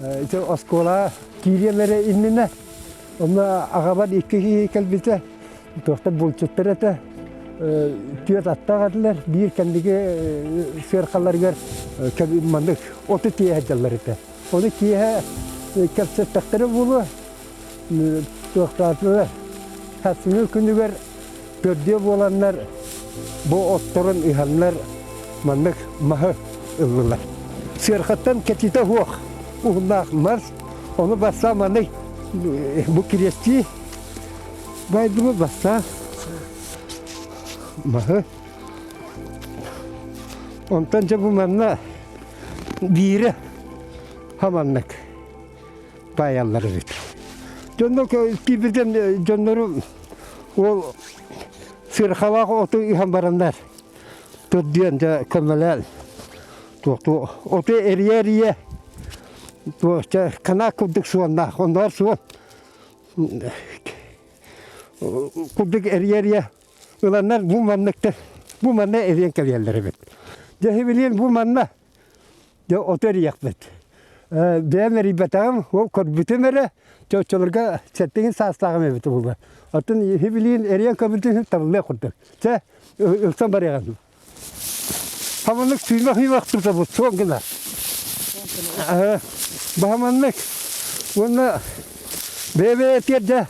Ити оскуолаҕа киириэм эрэ иннинэ онно аҕабар икки киһи кэлбитэ, туохтан булчуттар этэ, түөрт аттаах этилэр, биир кэнники сыархаларыгар маннык оту тиэһэ сылдьаллар этэ. Ону киэһэ кэпсэттэхтэрэ буолуо, туохтаатылар, сарсыҥҥы күнүгэр төрдүө буоланнар бу отторун ыһаннар маннык маһы ыллылар. Сыархаттан кэтитэ суох уһуннаах мас, ону бастаан маннык бу кириэстии байдыбыт бастаан маһы. Онтон дьэ бу манна биирэ хаманнык баайаллар эбит. Дьонно киирбитим дьоннору ол сыархалаах оту ыһан бараннар төрдүөн дьэ көмөлөөн туохту оту эрийэ-эрийэ туох чэ канаак курдук суоннаах онноор суон курдук эрийэ-эрийэ ыланнар бу манныктар бу манна эрийэн кэлиэллэр эбит. Дьэ билиэн бу манна Дьэ, оту эрийэхпит. Бэйэм эрийбэтэҕим, ол көрбүтүм эрэ, чоччолорго сэттиҥин саастааҕым эбит буолла. Оттон иһи эрийэн көрбүтүм табыллыах курдук. Чэ, ылсан барыаҕым. Хаманнык сүүмэх-үүмэх тутабыт, суон гына. Баһаманнык уонна бэйэ-бэйэтигэр дьэ,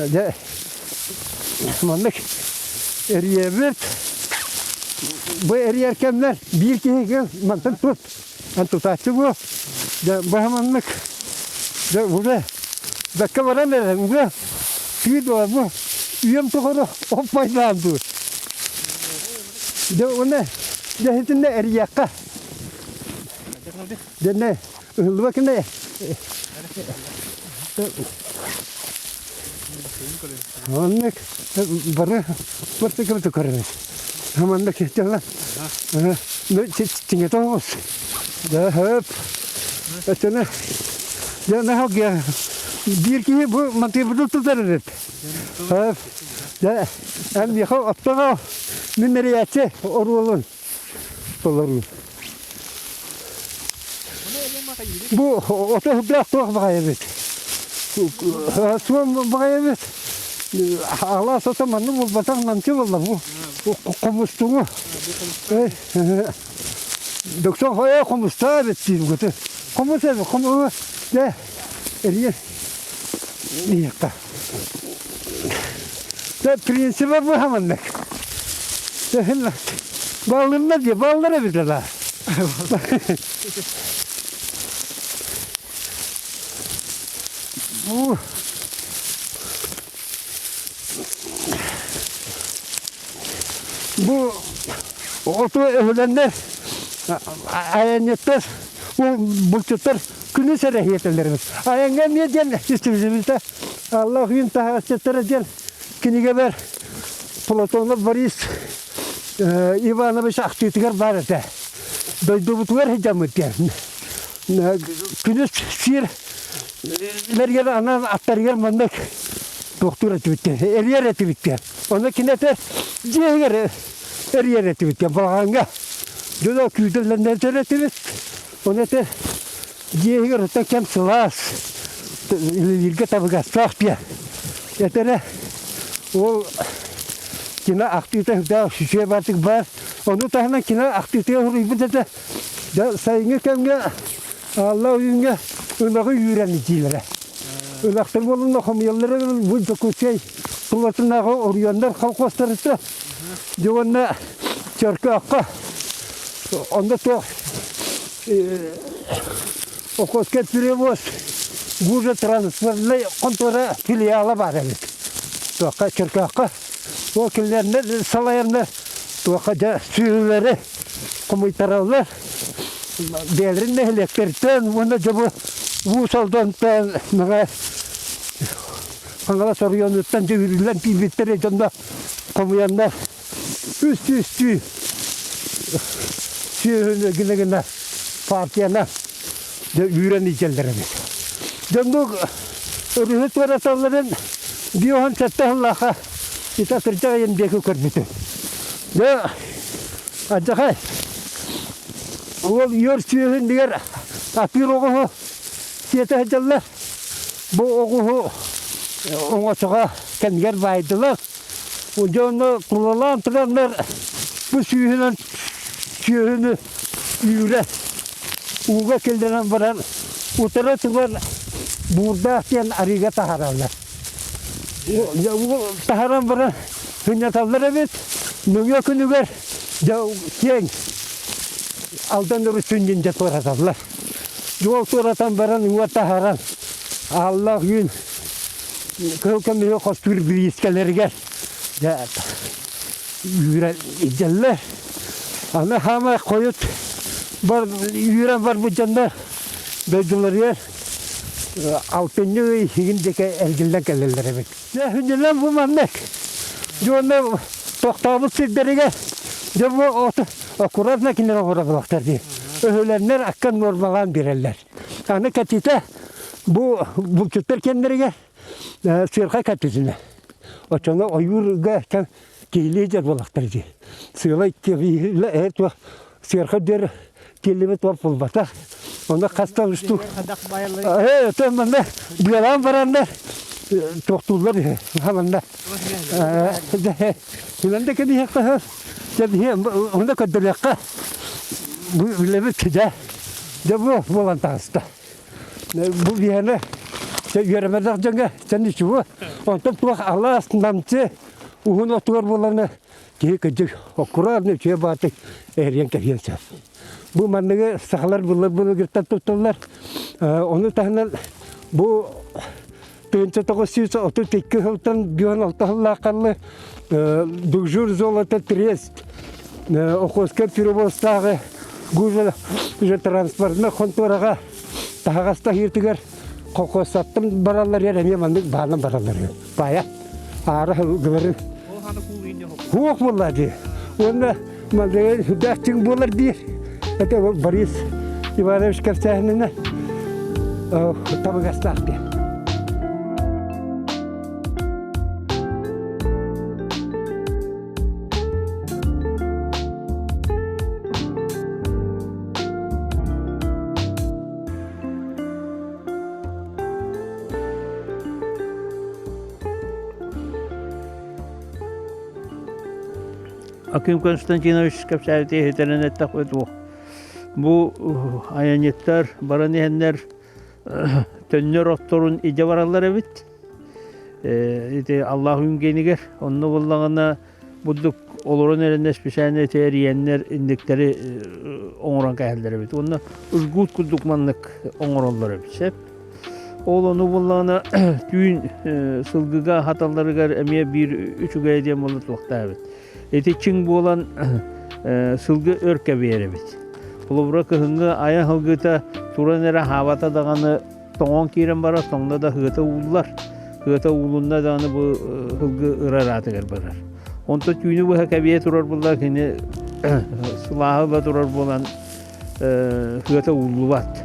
дьэ, маннык эрийэбит. Бу эрийэр кэмнэр биир киһигэ мантан тут, ан тутааччы буо. Дьэ, баһаманнык дьэ, уже бэккэ баран эрэр, уже тыы дуо бу үйэм тухары оппайдаан дуу. Дьэ, уонна дьэ итиннэ эрийиэххэ. Дьэ, ыһыллыба кинэ Оннук бары бартыкыбыты көрөбүт. Манна киһитэллэр. Тиҥэтэ оҕус. Хөп. Өтөнө. Дьэ наһаа биир киһи бу мантыйбыты тутар эбит. Хөп. Дьэ эн миэхэ оттоҕо мин эрийээччи оруолун толоруу. Бу ото үрдээх туох баҕайы эбит. Суон баҕайы эбит. Алаас ото маннык буолбатах намчы буолла бу. Хомустуҥу. Доксон хойо хомустаа эбит диир гыты. Хомус эбит, хомуһу дэ эрийэ иһиэххэ. Дэ принципа бу хаманнык. Баллынна дии, баллар эбит ала. Бу Бу оту өһүлэннэр айанньыттар, булчуттар күнүс эрэ иһиэтэллэр эбит. Айаҥҥа эмиэ диэн истибитибитэ Аллах үйүн таһаҕасчыттара диэн кинигэбэр Платонов Борис Иванович ахтыытыгар баар этэ. Дойдубутугар сылдьаммыт диэн. Күнүс сиир лэригэр анаан аттарыгар маннык туохтуур этибит диэн, эрийэр этибит диэн. Онно кини этэр дьиэһигэр эрийэр этибит диэн балаҕаҥҥа дьоно күүтэллэннэр этибит. Ону этэр дьиэһигэр оттон кэм сылаас, үлэлииргэ табыгастаах диэн этэрэ. Ол кини ахтыыта сүрдээх үчүгэй баартык баар. Ону таһынан кини ахтыытыгар суруйбут этэ. Дьэ, сайыҥҥы кэмҥэ Алла ойууҥҥа ынаҕы үүрэн илдьиилэрэ. Ынахтар буолунна хомуйаллара бу Дьокуускай тулатынааҕы оройуоннар колхозтарыта дьэ уонна Чөркөөххө онно туох Охотскай перевоз грузотранспортнай контора филиала баар эбит. Туохха Чөркөөххө ол кинилэрнэр салайаннар туохха дьэ сүөһүлэри хомуйтараллар бэйэлэрин нэһилиэктэриттэн уонна дьэ бу Уус Алдантан Мэҥэ Хаҥалас оройуонуттан дьүһүрүллэн киирбиттэр дьонно хомуйаннар үс сүүстүү сүөһүнү гына-гына партияна дьэ үүрэн илдьэллэр эбит. Дьоннук өрүһү туораталларын 57 сыллаахха ити атырдьах ыйын диэки көрбүтүм. Дьэ Алдьархай. Уол үөр сүөһүн дигэр атыыр оҕоһу. Сиэтэ сылдьаллар. Бу оҕуһу оҥочоҕо кэмигэр баайдылар. Дьону тулалаан тураннар бу сүүһүнэн сүөһүнү үүрэ ууга киллэрэн баран утары туран буурдаах диэн арыыга таһаараллар. Таһааран баран сынньаталлар эбит. Нөҥүө күнүгэр дьэ киэҥ Алдан өрүс сүнньүн дьэ туораталлар. Жол туоратан баран уҥа таһааран ааллаах үүн кыһыл көмүһү хостуур бириискэлэригэр дьэ үүрэн илдьэллэр. Аны хаамай хойут бар үүрэн барбыт дьоннор дойдуларыгар алтынньы ый иһигин диэки эргиллэн кэлэллэр эбит. Дьэ, хүннүлэн бу маннык. Дьонно тохтообут сирдэригэр дьэ бу аккуратно кинилэр оҥоро дии. Өһүлэннэр акка нуормалаан биэрэллэр. Аны кэтитэ бу булчуттар кэмнэригэр сыарха кэтитинэ. Оччоно ойуурга киһилии дьэр буолахтар дии. Сыалай туох сыарха дьэр тиэллибит туох булбатах. Онно хаста усту. Э, өтөн манна быалаан бараннар тохтууллар үһү. Манна. Билэн да кэбиһиэххэ дьэ онно көрдөрүөххэ бу үлэбит дьэ дьэ бу буолан таҕыста. Бу биһиэнэ үөрэммэтэх дьоҥҥо чэ ничего. Онтон туох алаас намчы уһун отугар буолларына киһи кырдьык аккуратно үчүгэй баатык эрийэн кэбиһиэн сөп. Бу манныгы сахалар былыр-былыргыттан тутталлар. Ону таһынан бу 1932 сылтан 96 сыллааххаллы Дужур золото трест Охотскай перевозтааҕы гужа транспортна хонтуораҕа таһаҕас таһыытыгар колхозтаттан бараллар эмиэ маннык баанан бараллар баайа аара гыларын Хуох буолла дии. Уонна манныгы сүрдээх чиҥ буолар диир. Это Борис Иванович кэпсээһининэ табыгастаах диэн. Аким Константинович кэпсээбити иһитэрин эттэхпит бу айанньыттар баран иһэннэр төннөр отторун идэ бараллар эбит. Ити Аллах үүнгэнигэр онно буоллаҕына бурдук олорон эрэннэр специально тэрийэннэр инниктэри оҥорон кээһэллэр эбит. Уонна ыргуут курдук маннык оҥороллор эбит. Сөп. Ол ону буоллаҕына түүн сылгыга хаталларыгар эмиэ биир үчүгэй диэн буолла туохтаа эбит. Ити чиҥ буолан сылгы өр кэбиһэр эбит. Холобура кыһыҥҥы айан сылгыта туран эрэ хаабата даҕаны тоҥон киирэн барар, тоҥно да ыһыата ууллар. Ыһыата уулунна даҕаны бу сылгы ырар аатыгар барар. Онтон түүнү быһа кэбиһэ турар буолла кини сылааһы ыла турар буолан ыһыата ууллубат.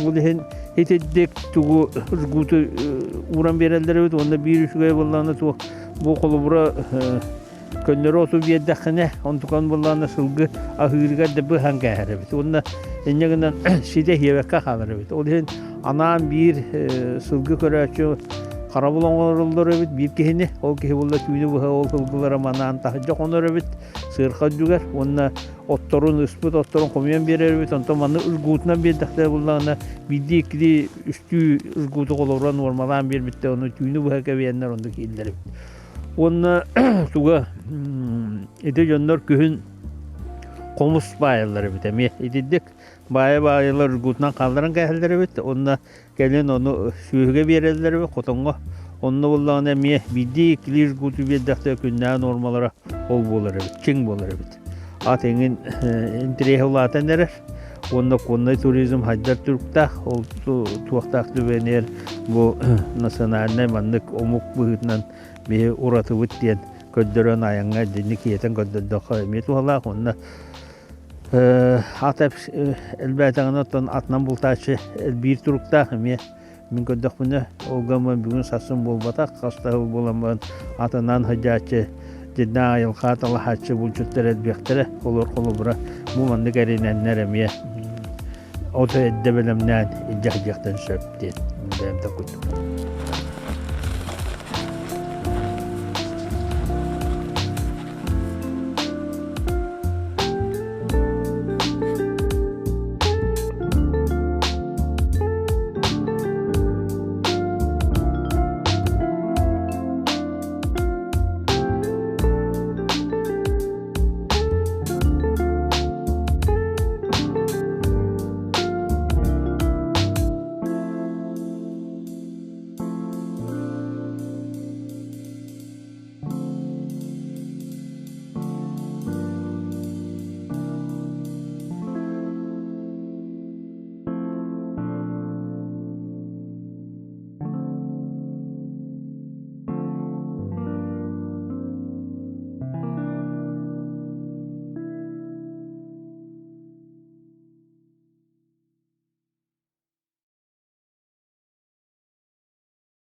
Ол иһин итирдик тугу жгуту ууран биэрэллэр эбит уонна биир үчүгэй буоллаҕына туох бу холобура көннөрү оту биэрдэххинэ онтукан буоллаҕына сылгы аһыырыгар да быһан кээһэр эбит уонна инньэ гынан ситэ иһиэбэккэ хаалар эбит ол иһин анаан биир сылгы көрөөччү харабыл оҥороллор эбит биир киһини ол киһи буолла түүнү быһа ол сылгылара манаан таһырдьа хонор эбит сыырха үрдүгэр уонна отторун ыспыт отторун хомуйан биэрэр эбит онтон манны ыргуутунан биэрдэхтэрэ буоллаҕына биирдии иккилии үстүү ыргууту холобура нуормалаан биэрбиттэр ону түүнү быһа кэбиһэннэр оннук ииллэр эбит Уонна туга ити дьоннор күһүн хомус баайаллар эбит эмиэ. Итирдик баайа-баайалар ургутунан хаалларан кээһэллэр эбит. Уонна кэлин ону сүөһүгэ биэрэллэр эбит хотоҥҥо. Онно буоллаҕына эмиэ биирдии иккилии жгуту биэрдэхтэрэ күннээҕи нуормалара ол буолар эбит, чиҥ буолар эбит. Ат эҥин интэриэһэ улаатан эрэр. Уонна конный туризм хайдар туруктаах, ол туохтаах түбэниэр бу национальнай маннык омук быһыытынан биһи уратыбыт диэн көрдөрөн айаҥҥа дьинник киэтэн көрдөрдөххө эмиэ туһалаах уонна ат элбээтэҕинэ оттон атынан бултааччы элбиир туруктаах эмиэ мин көрдөхпүнэ ол гынан бүгүн сарсын буолбатах хас да сыл буолан баран атынан сылдьааччы дьиннээх айылҕа талаһааччы булчуттар элбиэхтэрэ олор холобура бу маннык эринэннэр эмиэ. Ото эрдэ бэлэмнээн илдьэ сылдьыахтарын сөп диэн бэйэм толкуйдуум.